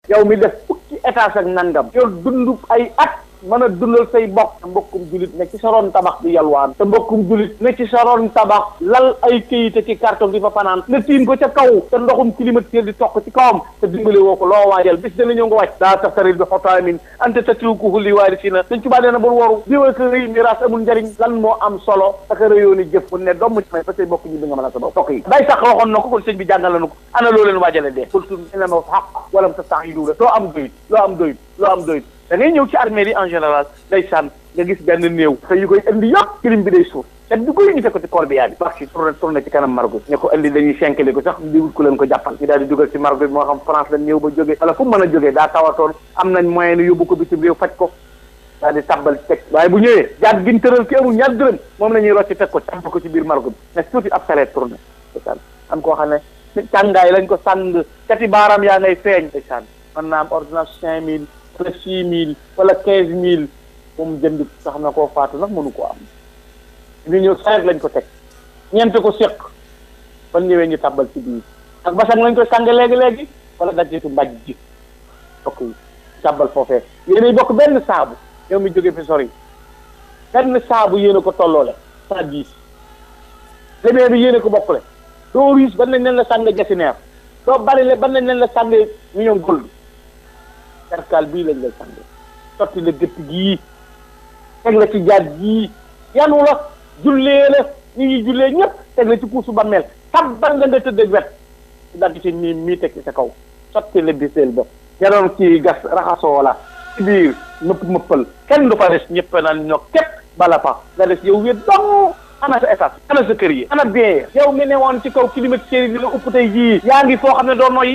yow mi def fukki étage ak nangam yow dund ay at mën a dundal say bokk te mbokkum julit ne ci sa ron tabax di yalwaan te mbokkum julit ne ci sa ron tabax lal ay këyit ki carton di fa fanaan nga tiin ko ca kaw te ndoxum climatiseur di toq ci kawam te dimbale woo ko loo waajal bis dana ñëw nga wàcc daa tax taril bi xotaamin ante tatrukuhu li waarisina dañ ci baa dee na bul waru diwa ko rëy miraas amul njariñ lan moo am solo ak rëyooni jëf mu ne domm ci may parce que bokk ñi bi nga mën a sa bopp bokk yi day sax waxoon na ko kon sëñ bi jàngal na ko ana loo leen waajale dee kultum inama xaq walam tastaxiluuna loo am doyut loo am doyut da ngay ñëw ci armée yi en général day sànn nga gis benn néew te yu koy indi yëpp kilim bi day suuf te du koy ñu fekk ko ci corbillard bi wax ci tourné ci kanam margo ñu ko indi dañuy senkali ko sax di wut ku leen ko jàppal ñu daal di dugal ci margo bi moo xam France la néew ba jógee wala fu mu mën a jógee daa tawatoon am nañ moyen ni yóbbu ko bitim réew faj ko daal di tàbbal teg waaye bu ñëwee jaat giñ tëral ki amul ñaar dërëm moom la ñuy rocc teg ko tàbb ko ci biir margo bi mais tuuti ab sareet tourné am koo xam ne càngaay lañ ko sàng cati baaraam yaa ngay feeñ ndeysaan mën naa am ordonnance 5000 wala 6000 wala 15000 moom jënd sax na koo faatu nag mënu koo am ñu ñëw sareet lañ ko teg ñeent ko séq ban ñëwee ñu tàbbal ci biir ak basang lañ koy sàng léegi-léegi wala dajjitu mbaj ji bokk yi tàbbal foofee yéenay bokk benn saabu yow mi jógee fi sori benn saabu yéen a ko tolloole 110 demee bi yéen a ko bokkule doo riis ban nañ leen la sàng jasineer doo bari le ban nañ leen la sàng million gold perkal bii lañ lay sàng sotti la gëtt gii teg la ci jaat gii yanu la jullee la ñu ngi jullee ñëpp teg la ci kuusu ba mel tabbal nga tëdd wet daal di ci nii mii teg ci sa kaw sotti la biseel ba ña doon ci gas raxasoo la ci biir mëppal kenn du fa des ñëpp naan ñoo képp bala fa nga des yow wéet dong ana sa état ana sa kër yi ana bien yow mi ne woon ci kaw climatiseur yi di la upp tey jii yaa ngi foo xam ne doo noyyi